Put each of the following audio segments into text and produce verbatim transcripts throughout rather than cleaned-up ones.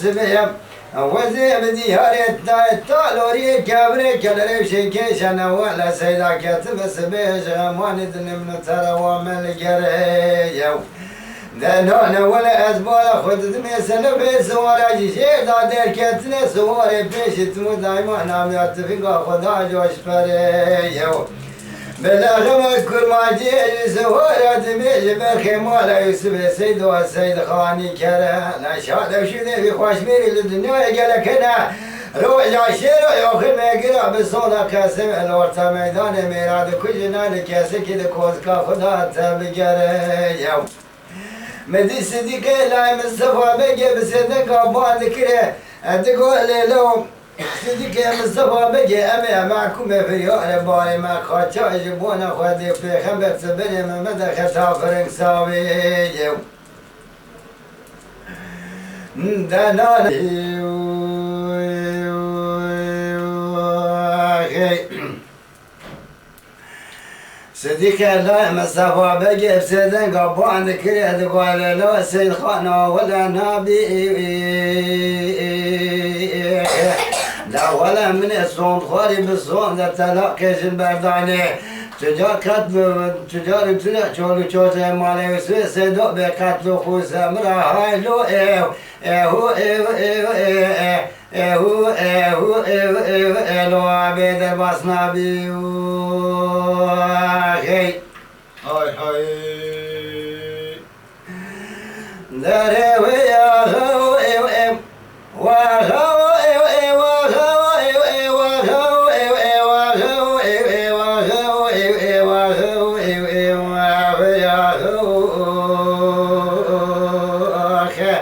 sibê ye. Wezê bi diyarê te taloriyê kevirê kelerê şêkê şene wele seyda ketime sibê ji emanê dilê min û te rewa me li gerê ye. Denane wele ez bala xwe didimê senefê siwara jî jêr da derketine siwarê pêşî tim û daîma namiya tifinga xwe da coşperê ye. Bila xema kurmanciyê ji siwara dimê ji ber xêmala Yusufê Seydo Seyd Xanî kere. Neşa dev şûnê vî xweşmêrî li dinyayê gelek hene. Roja şêro yoximê gira bi soda qesim el orta meydanê mêra dikujine li kesekî di kozika xwe da te bigere. Yew. Min dî Sidîqê lay Mistefa Begê bi sedeka ba dikire, e, digo lêlo. Sidîqê Mistefa Begê, em ê mehkûmê firyarê barê me, qaça ji bona Xwedê pêxember siberê me, me de xeta firing savê ye. De nan. Sidîqê lay Mistefa Begê bi sê denga ban dikirê, digo lêlo Seyd Xana wele nabî. La wele min ê sond xwarî bi sond de telaqê jin berdanê. Tu car qet bi, tu car û tu de çol û çocê malê Yusufê Seydo bê qetl û xûse min ra haylo ew. Ehu, ehu, ehu, e, e, ehu, ehu, ehu, ehu, elo abê derbas nabî û axey. Hay hay. Derê wê ya xew ew ew. Wa xew ew ew, wa xew ew ew, wa xew ew ew, wa xew ew ew, wa xew ew ew, wa xew ew ew, wa xew ew ew, wa xew.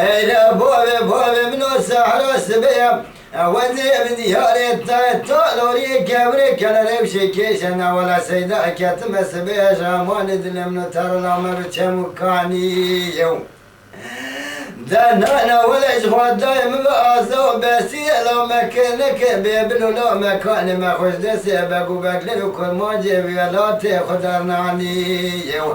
Eyle bavê, bavê min o sehra sibê ye. Ewedê min diyarê te, taloriyê kevirê kelerê şêkê şene wela seyda ketime sibê ye, ji emanê dilê min û te rila me bi çem û kanî yew. De nana wele ji xwe dayê min ve aza û besî ye, la me ke neke bê bil û la me kanê me xweş destê beg û beglêr û kurmancê vî welatê xwe dernanî yew.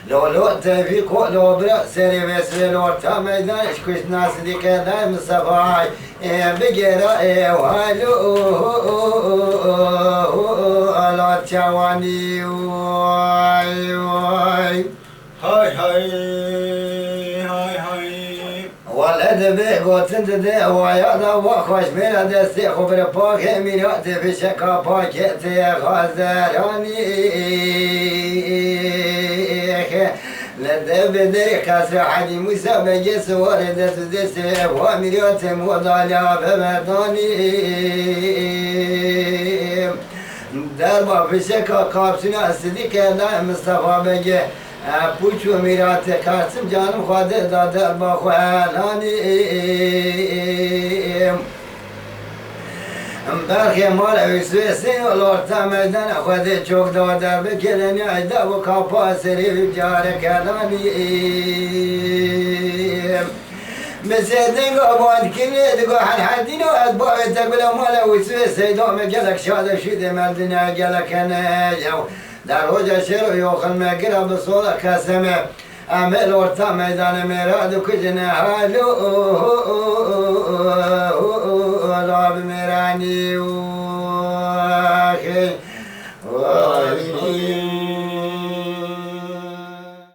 Lolo tevî ko lo bira serê vê sibê li orta meydan ji kuştina Sidîqê dayê Mistefayê bigêra ê halo ala çawanî way way. Hay hay, hay hay. Wele divê gotin dide waya da wa xweşmêra destê xwe bire paxê mîratê fişeka pakê tê xazeranî. Li devê derê qesra Hecî Mûsa Begê siwarê dest û destê wa mîratê modalya vevedanî. Derba fişeka kapsûna Sidîqê dayê Mistefa Begê, e, pûç û mîratê qersim canim xwe de da derba xwe helanî. Berxê mala Yusufê Seyno li orta meydana xwe de çok da derbe kelenî eyda bû kapa serê wî carek helanî. Bi sê denga bandkirinê digo Helhedîno ez bavê te bila mala Wiswê Seyda me gelek şade şûdê me dinya gelek hene yew. Der roja şêro yoxil me gira bi sola qeseme. Em ê li orta meydanê mêra dikujine halo la bi mêranî waxê.